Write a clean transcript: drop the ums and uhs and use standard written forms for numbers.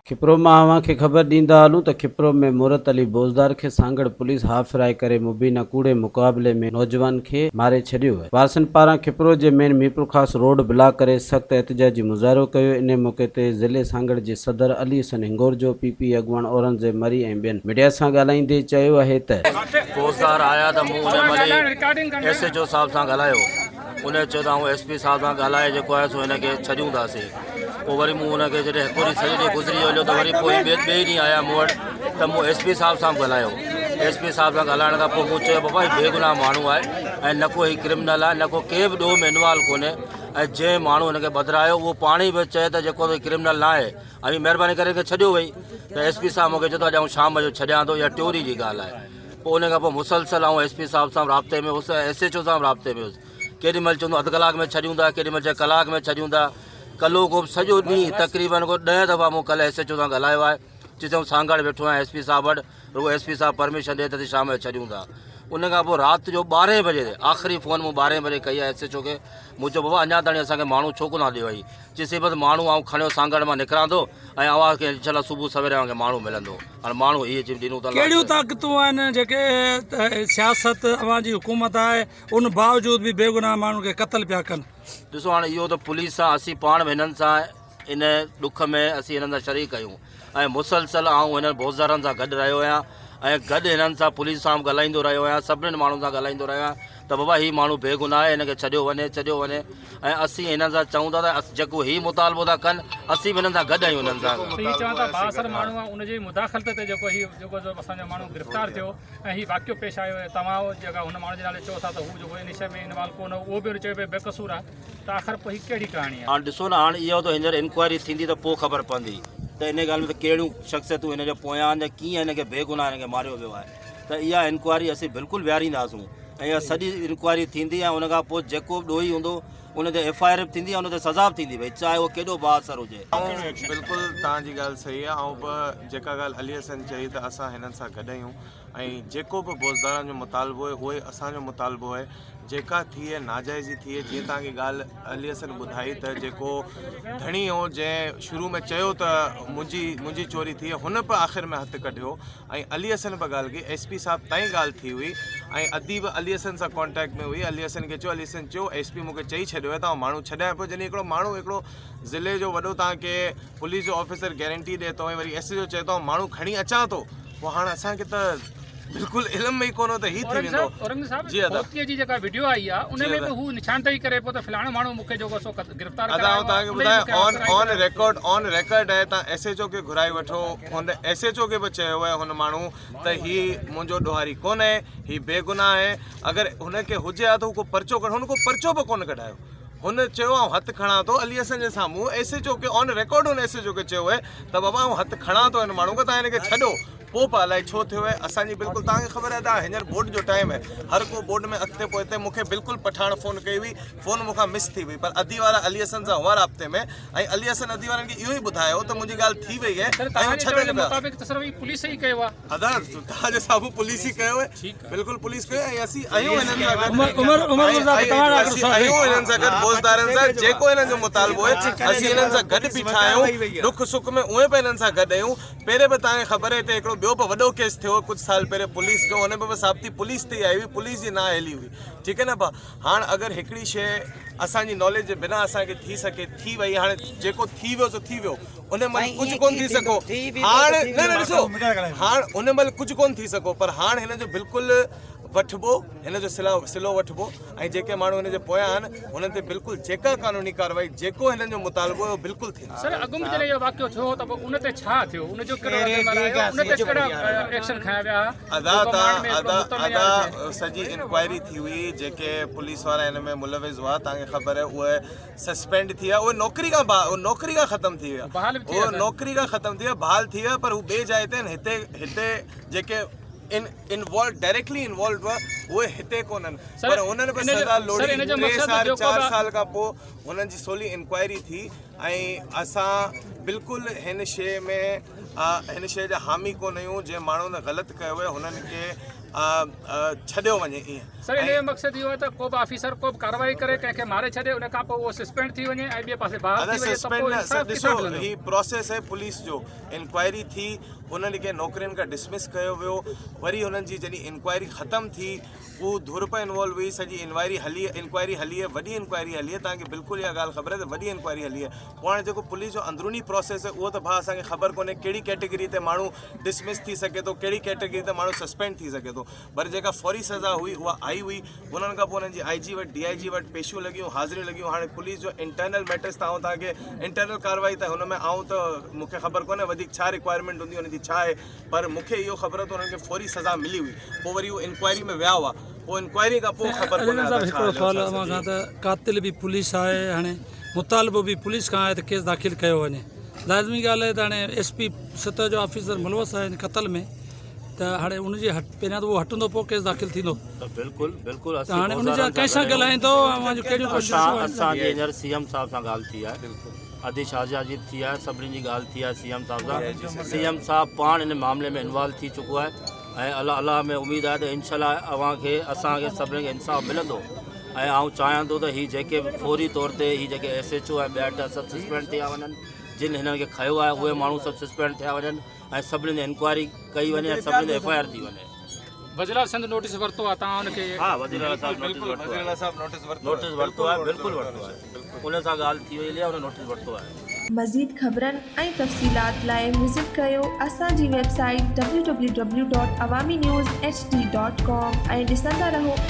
کپرو مان اوهان کي خبر ڏيندا هلون ته کپرو ۾ مورت علي بوزدار کي سانگهڙ پوليس هاف فرائي ڪري مبينا ڪوڙي مقابلي ۾ نوجوان کي ماري ڇڏيو. وارثن پاران کپرو جي مين ميرپورخاص روڊ بلاڪ ڪري سخت احتجاجي مظاهرو ڪيو انهي موقعي تي ضلعي سانگهڙ جي صدر علي حسن هنگورجو، پي پي اڳواڻ اورنگزيب مري ۽ ٻين ميڊيا سان ڳالهائيندي چيو اهي ته. بوزدار آيا ته مون ان مهل ئي ايس ايڇ او صاحب سان ڳالهايو ان چيو ته آئون ايس پي صاحب سان ڳالهائي جيڪو آهي سو هن کي ڇڏيون ٿاسين. پوء وري مون ان کي جڏهن هڪ ڏينهن سڄو ڏينهن گذري ويو ته وري پوء ٻئي ٻئي ڏينهن آيا مون وٽ ته مون ايس پي صاحب سان به ڳالهايو ايس پي صاحب سان ڳالهائڻ کان پوء مون چيو بابا هي بيگناهه ماڻهو آهي ۽ نه ڪو هي ڪرمنل آهي نه ڪو ڪنهن به ڏوهه ۾ انوالو ڪونهي ۽ جنهن ماڻهو هن کي ٻڌرايو اهو پاڻ ئي به چئي ته جيڪو هي ڪرمنل نه آهي اوهين مهرباني ڪري هن کي ڇڏيو وئي ته ايس پي صاحب مون کي چيو ته اڄ آئون شام جو ڇڏيان ٿو اها ٽيون ڏينهن جي ڳالهه آهي پوء ان کان پوء مسلسل آئون ايس پي صاحب سان رابطي ۾ هوس ۽ ايس ايڇ او سان به رابطي ۾ هوس ڪيڏي مهل چوندو اڌ ڪلاڪ ۾ ڇڏيون ٿا ڪيڏي مهل چئي ڪلاڪ ۾ ڇڏيون ٿا ڪلهوڪو به سڄو ڏينهن تقريبن ڪو ڏهه دفعا مون ڪلهه ايس ايڇ او سان ڳالهايو آهي چيس آئون سانگهڙ ويٺو آهيان ايس پي صاحب وٽ رڳو ايس پي صاحب پرميشن ڏي ته اسين شام جو ڇڏيون ٿا ان کان پوء رات جو ٻارهين بجي آخري فون مون ٻارهين بجي ڪئي آهي ايس ايڇ او کي مون چيو بابا اڃا تائين اسان کي ماڻهو ڇو ڪونه ڏيو آهي چيس بس ماڻهو آئون کڻيو سانگهڙ مان نڪران ٿو ۽ اوهان کي انشاء الله صبح سويري اوهان کي ماڻهو ملندو هاڻي ماڻهو هي اچي ڏنو ته ڪهڙيون طاقتون آهن جيڪي سياست اوهان جي حڪومت آهي ان باوجود به بيگناهه ماڻهن کي قتل پيا ڪن. ڏسو هاڻي اهو ته پوليس سان اسين پاڻ به هنن سان ان ڏک ۾ اسين هنن سان شريڪ آهيون ۽ مسلسل آئون هنن بوزدارن سان گڏ رهيو آهيان ۽ گڏ هنن سان پوليس سان به ڳالهائيندو رهيو آهيان سڀني ماڻهن سان ڳالهائيندو رهيو آهيان ته بابا هي ماڻهو بيگناهه آهي هن کي ڇڏيو وڃي ڇڏيو وڃي ۽ اسين هنن سان چئون ٿا ته جيڪو هي مطالبو ٿا ڪن اسين به هنن سان گڏ آهيون هنن سان. هي چون ٿا بااثر ماڻهو آهي ان جي مداخلت تي جيڪو هي جيڪو اسان جو ماڻهو گرفتار ٿيو ۽ هي واقعو پيش آيو ۽ توهان جيڪا هن ماڻهو جي نالي چئو ٿا ته هو جيڪو ان شيء ۾ انوالو ڪونه هو اهو به چئي پيو بي قصور آهي ته آخر پوء هي ڪهڙي ڪهاڻي آهي. هاڻ ڏسو نه هاڻ اهو ته هينئر انڪوائري ٿيندي ته پوء خبر پوندي ته ان ڳالهه ۾ ته ڪهڙيون شخصيتون هن جي پويان آهن يا ڪيئن هن کي بيگناهه هن کي ماريو ويو آهي ته اها انڪوائري اسين بلڪل ويهارينداسون ۽ اها سڄي انڪوائري ٿيندي ۽ ان کان پوء جيڪو به ڏوهي هوندو ان تي ايف I R به ٿيندي ۽ ان تي سزا به ٿيندي ڀئي چاهي اهو ڪيڏو بااثر هجي. آئون بلڪل توهان جي ڳالهه صحيح آهي آئون به جيڪا ڳالهه علي حسن چئي ته اسان هنن سان گڏ آهيون ۽ جيڪو به بوزدارن جو مطالبو آهي اهو ئي اسان جو مطالبو آهي جيڪا ٿئي ناجائزي ٿئي جيئن توهان کي ڳالهه علي حسن ٻڌائي ته جيڪو ڌڻي هو جنهن شروع ۾ چيو ته منهنجي منهنجي چوري ٿي هن به آخر ۾ هٿ ڪڍيو ۽ علي حسن به ڳالهه ڪئي ايس پي صاحب تائين ڳالهه ٿي هئي ۽ ادي به علي حسن سان ڪانٽيڪٽ ۾ هئي علي حسن کي چيو علي حسن چيو ايس پي مونکي چئي ڇڏيو آهي ته آئون ماڻهو ڇڏيان پيو جڏهن هڪڙو ماڻهو هڪڙو ضلعي جو وڏو توهان کي پوليس جو آفيسر گيرنٽي ڏئي ٿو ۽ وري ايس ايچ او چئي ٿو آئون ماڻهو کڻي اچان ٿو پوء هاڻ اسان کي ته بلڪل علم ۾ ئي ڪونه هو ته هي ٿي ويندو اورنگزيب صاحب جي ادا فوتي جي جيڪا وڊيو آئي آ ان ۾ به هو نشاندهي ڪري پيو ته فلاڻو ماڻهو مونکي جيڪو سو گرفتار ادا آئون توهان کي ٻڌايان آن آن ريڪارڊ آن ريڪارڊ آهي توهان ايس ايچ او کي گهرائي وٺو هن ايس ايچ او کي به چيو آهي هن ماڻهو ته هي منهنجو ڏوهاري ڪونهي هي بيگناهه آهي اگر هن کي هجي ها ته هو ڪو پرچو ڪڍ هن ڪو پرچو به ڪونه ڪڍايو هن چيو آئون هٿ کڻان ٿو علي حسن جي سامهون ايس ايچ او کي آن ريڪارڊ هن ايس ايچ او کي چيو آهي ته بابا آئون هٿ کڻان ٿو هن ماڻهو کان توهان هن کي ڇڏو پوء به الائي ڇو ٿيو آهي اسان جي بلڪل توهان کي خبر آهي ته هينئر ٻوڏ جو ٽائيم آهي هر ڪو ٻوڏ ۾ اڳتي پوئتي مون کي بلڪل پٺاڻ فون ڪئي هئي فون مون کان مس ٿي وئي پر ادي وارا علي حسن سان هئا رابطي ۾ ۽ علي حسن ادي وارن کي اهو ئي ٻڌايو ته منهنجي ڳالهه ٿي وئي آهي ۽ هو ڇڏن پيا. ادا توهان جي سامهون پوليس ئي ڪيو آهي بلڪل پوليس ڪيو ۽ اسين آهيون هنن سان گڏ اسين آهيون هنن سان گڏ بوزدارن سان جيڪو هنن جو مطالبو آهي اسين هنن سان گڏ بيٺا آهيون ڏک سک ۾ اونئين به هنن سان گڏ آهيون پهرين به توهان کي خبر آهي ته هڪڙو ٻيو به وڏو ڪيس ٿيو هو ڪجهه سال پهرين پوليس جو ان ۾ به ثابتي پوليس تي ئي آئي هئي پوليس جي نااهلي هئي ٺيڪ آهي نه ڀا هاڻ اگر هڪڙي شيء اسان جي ناليج جي بنا اسان کي ٿي سگهي ٿي وئي هاڻي جيڪو ٿي ويو سو ٿي ويو ان مهل ڪجهه ڪونه ٿي سگهو هاڻ نه نه ڏسو هاڻ ان مهل ڪجهه ڪونه ٿي سگهو پر هاڻ هن جو بلڪل وٺبو هن جو سلا سلو وٺبو ۽ جيڪي ماڻهو هن جي پويان آهن هنن تي بلڪل جيڪا قانوني ڪارروائي جيڪو هنن جو مطالبو آهي اهو بلڪل ٿيندو. سر اڳ ۾ جڏهن اهو واقعو ٿيو هو ته پوء ان تي ڇا ٿيو ان جو ڪهڙو رد عمل آيو ان تي ڪهڙا ايڪشن کنيا ويا ها ادا تا ادا ادا سڄي انڪوائري ٿي هئي جيڪي پوليس وارا هن ۾ ملوث هئا توهان کي خبر آهي اهي سسپينڊ ٿي ويا اهي نوڪري کان نوڪري کان ختم ٿي ويا اهي نوڪري کان ختم ٿي ويا بحال ٿي ويا پر هو ٻي جاء تي آهن هتي هتي جيڪي ان انوالو ڊائريڪٽلي انوالو هئا اهي هتي ڪونهن پر هنن به سزا لوڙي ٽي سال چار سال کان پوء هنن جي سولي انڪوائري ٿي ۽ اسان بلڪل هن شيء ۾ هن شيء جا حامي ڪونه آهيون جنهن ماڻهن غلط ڪيو آهي هنن کي. ڇڏيو وڃي ائين. سر ان جو مقصد اهو آهي ته ڪو به آفيسر ڪو به ڪارروائي ڪري ڪنهن کي ماري ڇڏي ان کان پوء اهو سسپينڊ ٿي وڃي ۽ ٻئي پاسي بحال ادا ٿي وڃي ته سسپينڊ پوء نه انصاف ڏسو ڪٿان ملندو؟ هي پروسيس آهي پوليس جو انڪوائري ٿي انهن کي نوڪرين کان ڊسمس ڪيو ويو وري انهن جي جڏهن انڪوائري ختم ٿي هو ڌر به انوالو هئي سڄي انوائري هلي انڪوائري هلي وڏي انڪوائري هلي توهان کي بلڪل اها ڳالهه خبر آهي ته وڏي انڪوائري هلي پوء هاڻي جيڪو پوليس جو اندروني پروسيس آهي اهو ته ڀاء اسان کي خبر ڪونهي ڪهڙي ڪيٽيگري تي ماڻهو ڊسمس ٿي سگهي ٿو ڪهڙي ڪيٽيگري تي ماڻهو سسپينڊ ٿي سگهي ٿو پر جيڪا فوري سزا هئي اها آئي هئي انهن کان پوء انهن جي آء جي وٽ ڊي I جي وٽ پيشيون لڳيون حاضريون لڳيون هاڻي پوليس جو انٽرنل ميٽرس ته آئون توهان کي انٽرنل ڪارروائي ته هن ۾ آئون ته مون کي خبر ڪونهي وڌيڪ ڇا رڪوائرمينٽ هوندي ان جي ڇا آهي پر مون کي اهو خبر ته انهن کي فوري سزا ملي هئي پوء وري هو انڪوائري ۾ ويا هئا پوء انڪوائري کان پوء خبر علي ڪونهي صاحب ته ڇا هڪڙو هليو سوال ڇا اوهان جي کان ته قاتل به پوليس آهي هاڻي مطالبو به پوليس کان آهي ته ڪيس داخل ڪيو وڃي لازمي ڳالهه آهي ته هاڻي ايس پي سطح جو آفيسر ملوث آهي هن قتل ۾ ته هاڻي ان جي هٽ پهريان ته اهو هٽندو پوء ڪيس داخل ٿيندو. ته بلڪل بلڪل ته اسين هاڻي ان جا گوزارن ڪنهن سان سان ڳالهايون ڳالهائيندو اوهان جون ڪهڙيون ڪوششون اسان آهن. اسان جي هينئر سي ايم صاحب سان ڳالهه ٿي آهي ادي شازيه جي ٿي آهي سڀني جي ڳالهه ٿي آهي سي ايم صاحب سان سي ايم صاحب پاڻ ان معاملي ۾ انوالو ٿي چڪو آهي ۽ الله الله ۾ اميد آهي ته انشاء الله اوهان کي اسان کي سڀني کي انصاف ملندو ۽ آئون چاهيان ٿو ته هي جيڪي به فوري طور تي هي جيڪي ايس ايڇ او ۽ ٻيا ٽيا سڀ سسپينڊ ٿيا وڃن جن هنن کي کنيو آهي اهي ماڻهو سڀ سسپينڊ ٿيا وڃن ۽ سڀني تي انڪوائري ڪئي وڃي ۽ سڀني تي ايف I R ٿي وڃي. وزيراعليٰ سنڌ نوٽيس ورتو آهي توهان ان کي. ها وزيراعليٰ صاحب نوٽيس ورتو آهي. نوٽيس ورتو آهي بلڪل ورتو آهي ان سان ڳالهه ٿي وئي آهي ان نوٽيس ورتو آهي. مزيد خبرن ۽ تفصيلات لاء وزٽ ڪريو اسان جي website www.awaminews hd.com ۽ ڏسندا رهو.